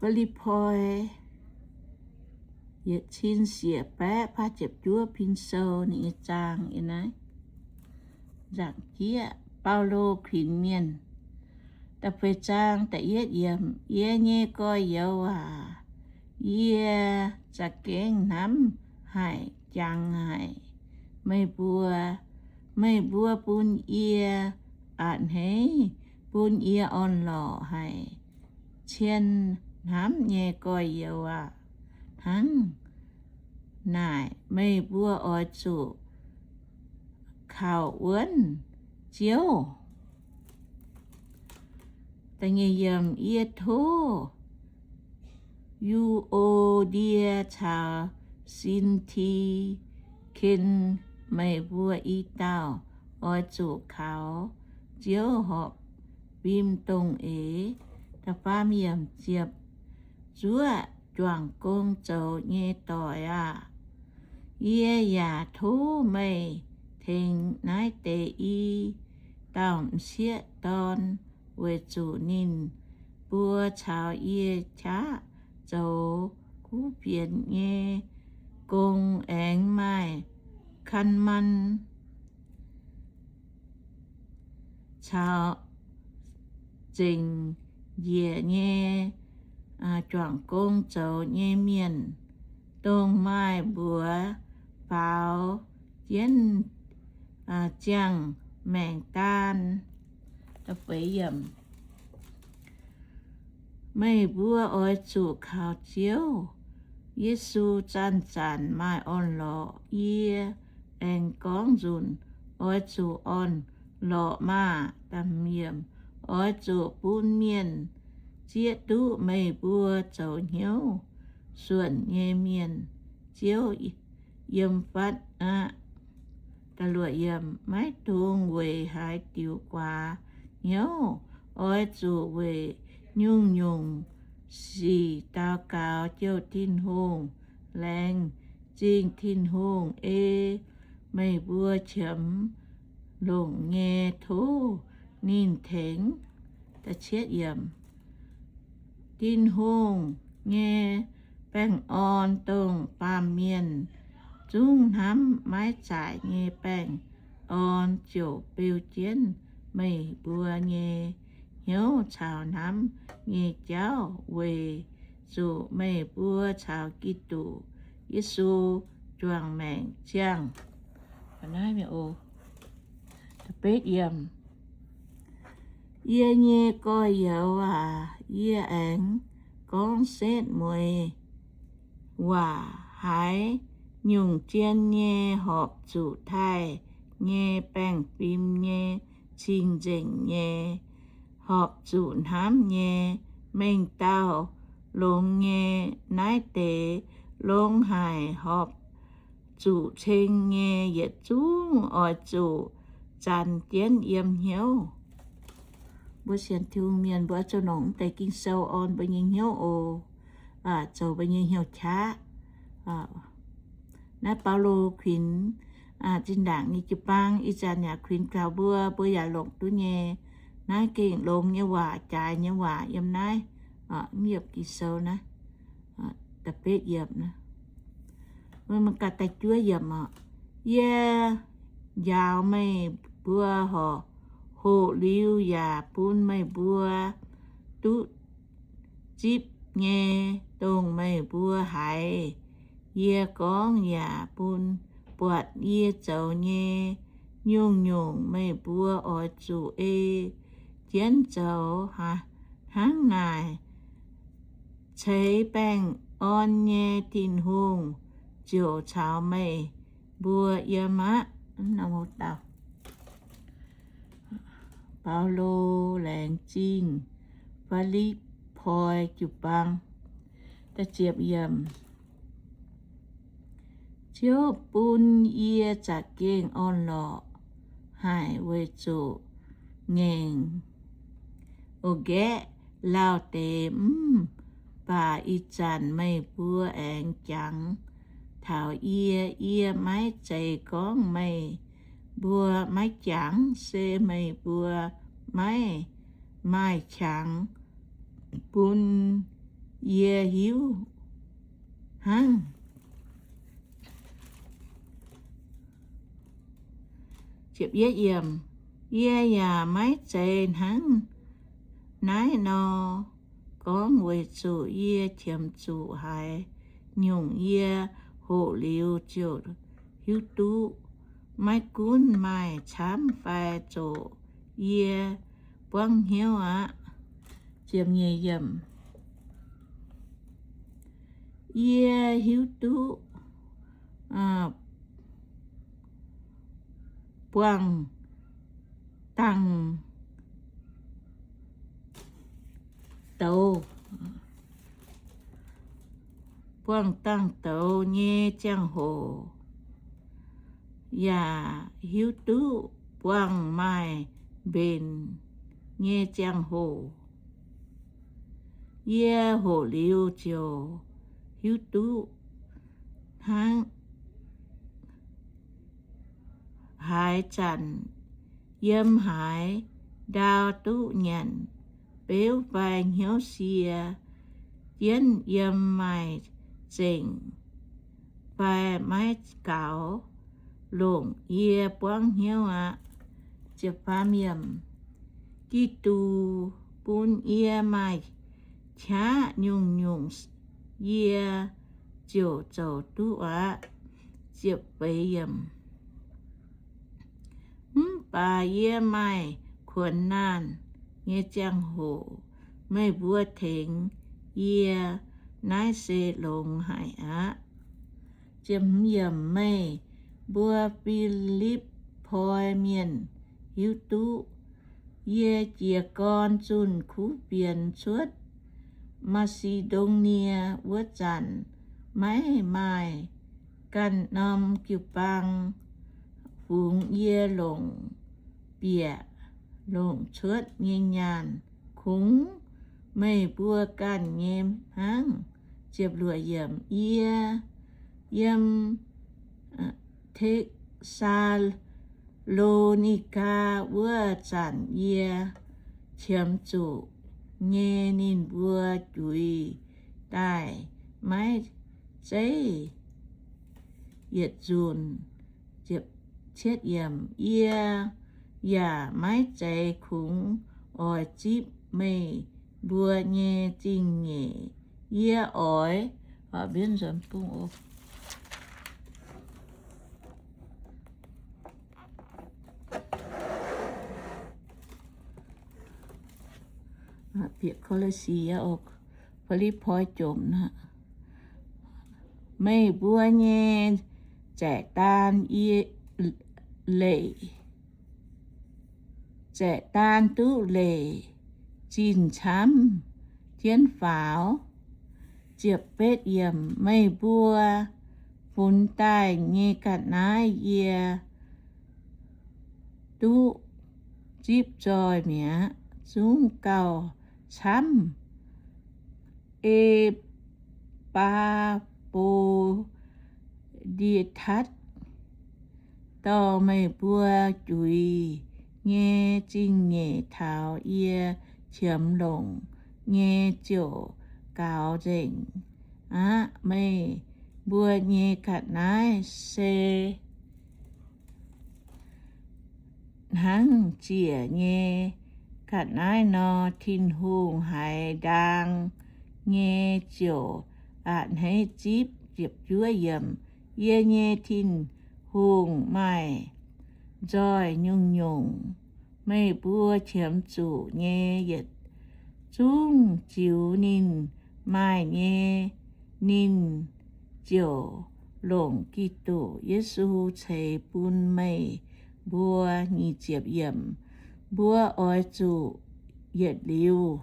Fi^lipv^poi yietc cin siec baeqv faah ziepc juov pin sou ninh nyei zaang yiem naaiv. Nzaangc jieqv, Baulo kuinx mienh. Da'feix zaang da'yietv yiemc. Yie nyei gorx-youz aac, yie za'gengh hnamv haic jangx haic meih mbuo. Meih mbuo bun yie a'hneiv, bun yie orn-lorqc haic. Cien hnamv nyei gorx-youz aac, hnangv naaic meih mbuo oix zuqc kaux wuonv Ziouv. Yie tov Yu^o^ndie caux Sin^ti^ken, meih mbuo i dauh oix zuqc kaux Ziouv horpc fim dongh eix. Da'faam yiemc. Ziepc zuoqv juangc gong zoux nyei doic aah! Yie yaac tov meih tengx naaiv deix i dauh m'sieqv dorn, weic zuqc ninh mbuo caux yie qaqv zoux kuv fienx nyei gong aengx maaih Kan^man caux zengc njiec nyei juangc gong zoux nyei mienh, dongh maaih mbuox faaux jienv ziangh maengc daan. Meih mbuo oix zuqc kaux Ziouv Yesu zanc-zanc maaih orn-lorqc. Yie aengx gorngv nzunc, oix zuqc orn-lorqc maah! Oix zuqc bun mienh zieqv duqv meih mbuo zoux hnyouv suonc nyei mienh. Ziouv yiem fatv aqv. Maiv dungx weic haaix diuc guaax hnyouv. Oix zuqc weic nyungc-nyungc sic daux gaux jouh Tin-Hungh, laengz zingh Tin-Hungh. Ei meih mbuo qiemx longc nyei, tov ninh tengx. Tin-Hungh nyei baengh orn, dongh baamh mienh zungv hnamv maiv zaaic nyei baengh orn, ziouc beu jienv meih mbuo nyei hnyouv caux hnamv nyei jauv, weic zuqc meih mbuo caux Giduc Yesu juangc maengc ziangh. Yie nyei gorx-youz aac, yie aengx gorngv setv mueiz waac. Haaix nyungc zien nyei, horpc zuqc taaih nyei, baengh fim nyei, cing-nzengc nyei, horpc zuqc hnamv nyei, mengh dauh longx nyei, naaiv deix longx haic, horpc zuqc ceng nyei, yietc zungv oix zuqc zanc jienv yiem hnyouv. Mbuo sienx Tin-Hungh mienh mbuo oix zuqc longc mv deix Ging-Sou orn mbuo nyei hnyouv oc, zoux mbuo nyei hnyouv qaqv. Naaiv Baulo kuinx zinh ndaangc nyei jiu-baang, ih zanc yaac kuinx gaax mbuo, mbuo yaac longc duqv nyei. Naaiv gengh longx nyei waac, jaaix nyei waac yiem naaiv, mv yiem Ging-Sou naaiv. Da'betv yiemc, maiv ganh da'juov yiemc oc. Yie njaaux meih mbuo hoc, hoc liuz yaac bun meih mbuo duqv zipv nyei, dongh meih mbuo haiz yie gorngv yaac bun buatc yie zoux nyei nyungc-nyungc, meih mbuo oix zuqc ei jienv zoux. Hnangv naaic, ceix baengh orn nyei Tin-Hungh ziouc caux meih mbuo yiem aqv. Baulo Laengz Zingh Fi^lipv Poi Jiu-Baang. Ziouv bun yie za'gengh orn-lorqc haic weic zuqc ngaengc oc nqaeqv lauh deix mv baac ih zanc meih mbuo aengx jangx taux yie. Yie maiv zeiz gorngv meih mbuo maiv jangx, se meih mbuo maiv maaih qangx bun yie hiuv hnangv. Yie yaac maiv zeiz hnangv naaiv nor gorngv, weic zuqc yie qiemx zuqc haaix nyungc yie hoqc liuz ziouc hiuv duqv, maiv gunv maaih camv fai zoqc, yie buangv hnyouv aqv. Yie hiuv duqv buangh dangh douz, buangh dangh douz nyei ziangh hoc, yaac hiuv duqv buangh maaih mbenc nyei ziangh hoc. Yie hoqc liuz ziouc hiuv duqv hnangv. Haaix zanc yiem haaix ndau duqv nyanc beuv fai hnyouv sie jienv, yiem maaih zengc fai maiv gaux, longc yie buangv hnyouv aqv. Giduc bun yie maaih qaqv nyungc-nyungc, yie ziouc zoux duqv aqv. Mv baac yie maaih kuonx naanh nyei ziangh hoc meih mbuo tengx yie, naaiv se longx haic aqv. Meih mbuo Fi^lipv^poi Mienh hiuv duqv, yie jiez gorn zunh kuv fienx cuotv Maa^si^ndo^nie wuov zanc, maiv maaih ganh norm jiu-baang fungx yie longc bieqc longc cuotv nyei nyaanh, kungx meih mbuo ganh nyei hnangv. Yie yiem Te^saa^lo^ni^gaa wuov zanc, yie qiemx zuqc nyei ninh mbuo juix daaih maiv zeiv yietc nzunc. Yie yaac maiv zeiz kungx oix zipv meih mbuo nyei zingh nyeic. Yie oix Meih mbuo nyei zaeqv-daan yie leic, zaeqv-daan duqv leic zinh camv jienv faaux. Meih mbuo funx daaih nyei ga'naaiv yie duqv zipv zoih mi'aqv, zungv gauh camv. E^baa^bo^ndi^tatv dorh meih mbuo juix nyei zingh nyeic taux yie qiemx longc nyei ziouc gaux nzengc aqv. Meih mbuo nyei ga'naaiv se hnangv ziec nyei ga'naaiv nor, Tin-Hungh haiz ndaang nyei ziouc a'hneiv zipv. Yie nyei Tin-Hungh maaih nzoih nyungc-nyungc, meih mbuo qiemx zuqc nyei yietc zungv ziux ninh maaih nyei, ninh ziouc longc Giduc Yesu ceix bun meih mbuo. Mbuo oix zuqc yietc liuz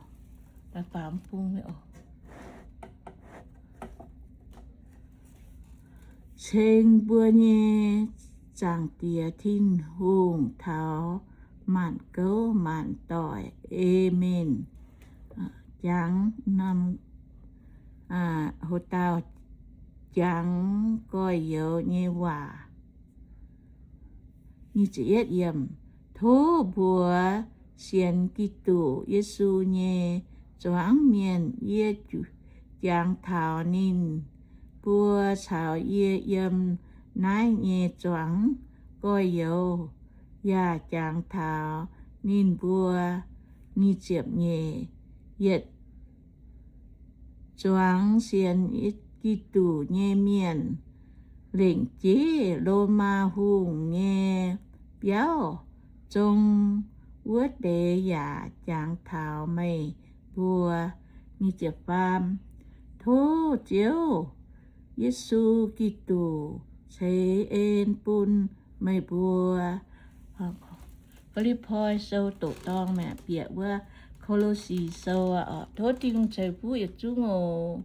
ceng mbuo nyei Zaangc Diex Tin-Hungh taux maanc gouv maanc doic. Aamen. Jangx norm, ho dauh jangx gorx-youz nyei waac. Tov mbuox sienx Giduc Yesu nyei zuangx mienh, yie jangx taux ninh mbuo caux yie yiem naaiv nyei zuangx gorx-youz, yaac jangx taux ninh mbuo nyic ziepc nyeic yietc zuangx sienx Giduc nyei mienh lengc jeiv Lomaa Hungh nyei biauv zong wuov deix yaac jangx taux meih mbuo. Nyic ziepc faam. Tov Ziouv Yesu Giduc ceix en bun meih mbuo. Ko^li^poi Sou doqc dorng mi'aqv, bieqc wuov Ko^lo^si Sou aqv. Tov Tin-Hungh ceix fuqv yietc zungv oc.